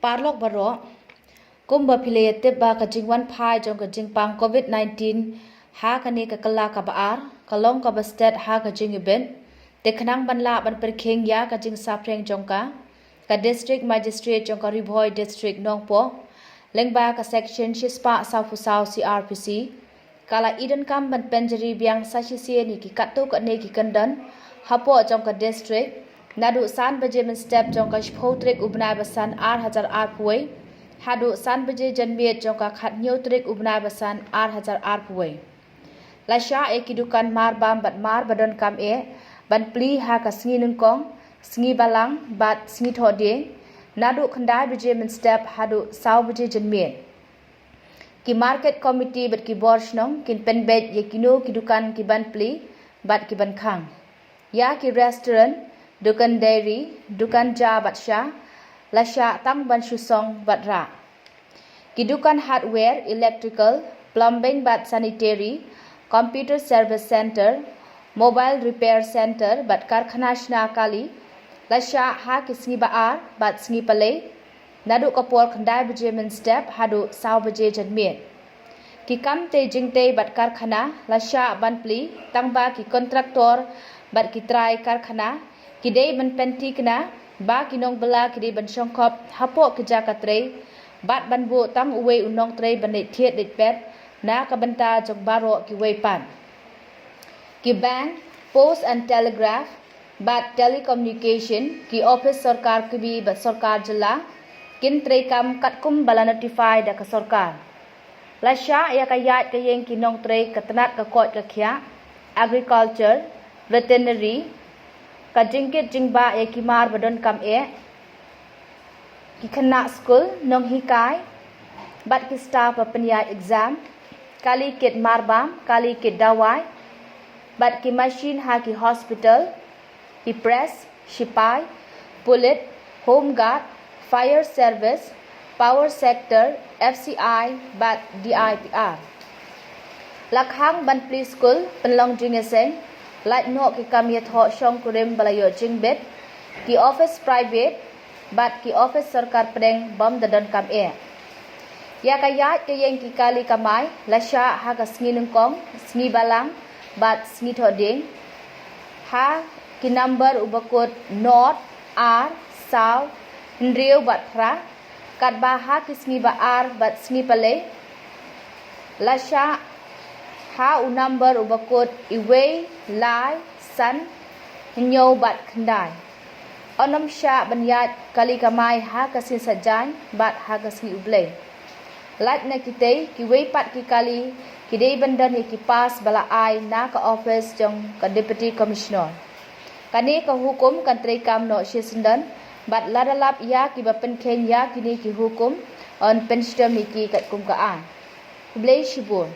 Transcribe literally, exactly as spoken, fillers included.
Parlok baroh, kumba phi la ïa tip ba ka jingwan phai jong ka jingpang COVID nineteen ha kane ka kylla kaba ar ka long kaba stet ha ka jingibit. Te khnang ban lah ban pyrkhing ïa ka jingsaphriang jong ka, ka District Magistrate jong ka Ri Bhoi District Nongpoh, lyngba ka Section shispah sawphew saw C R P C, ka la i donkam ban pynjari biang sa shisien ïa ki katto katne ki kyndon hapoh jong ka district, naduh san baje mynstep jong ka shiphew tarik u bnai ba san ar hajar arphew wei, haduh san baje janmiet jong ka khathynñiew tarik u bnai ba san ar hajar arphew wei. Lashai ïa ki dukan marbam bad mar ba donkam eh ban plie ha ka sngi nyngkong, sngi balang bad sngi thohdieng, naduh khyndai baje mynstep haduh saw baje janmiet. Ki market committee bad ki bor shnong kin pynbeit ïa kino ki dukan ki ban plie bad ki ban khang. Ïa ki restaurant, dukan dairy, dukan ja bad sha, lashai tang ban shu song bad rah. Ki dukan hardware, electrical, plumbing bad sanitary, computer service centre, mobile repair centre bad karkhana shna kali, lashai ha ki sngi ba ar bad sngi palei, naduh ka por khyndai baje mynstep haduh saw baje janmiet. Ki kam tei jingtei bad karkhana lashai ban plie tang ba ki kontraktor bad ki trai karkhana ki dei ban pynthikna ba ki nongbylla ki dei ban shongkop hapoh ki jaka trei bad ban buh tang uwei u nongtrei ban leit thied leit peit na ka bynta jong baroh kiwei pat. Ki bank, post and telegraph bad telecommunication, ki ophis sorkar kbi bad sorkar jylla kin treikam katkum ba la notify da ka sorkar. Lashai ïa ka ïaid ka ïeng ki nongtrei ka tnat ka koit ka khiah, agriculture, veterinary, ka jingkit jingbah ïa ki mar ba donkam eh, ki khynnah skul, nonghikai bad ki staff ba pynïaid exam, kali kit marbam, kali kit dawai bad ki machine ha ki hospital, ki press, shipai, pulit, home guard, fire service, power sector, F C I bad D I P R. La khang ban plie skul, pynlong jingïaseng, lait noh ki kam ïathoh shongkurim ba la ïoh jingbit, ki ophis private bad ki ophis sorkar pdeng bym da donkam eh. Ïa ka ïaid ka ïeng ki kali kamai lashai ha ka sngi nyngkong, sngi balang bad sngi thohdieng, ha ki number uba kut nod, ar, saw, hynriew bad phra, katba ha ki sngi ba ar bad sngi palei lashai ha u number uba kut iwei, lai, san, hynñiew bad khyndai. Ym shah ban ïaid kali kamai ha ka sngi Saitjaiñ bad ha ka sngi U Blei. Lait na kitei, kiwei pat ki kali ki dei ban don ïa ki pass ba la ai na ka ophis jong ka Deputy Commissioner. Kane ka hukum kan treikam noh shisyndon bad lada lap ïa kiba pynkheiñ ïa kine ki hukum, yn pynshitom ïa ki katkum ka aiñ. Khublei shibun.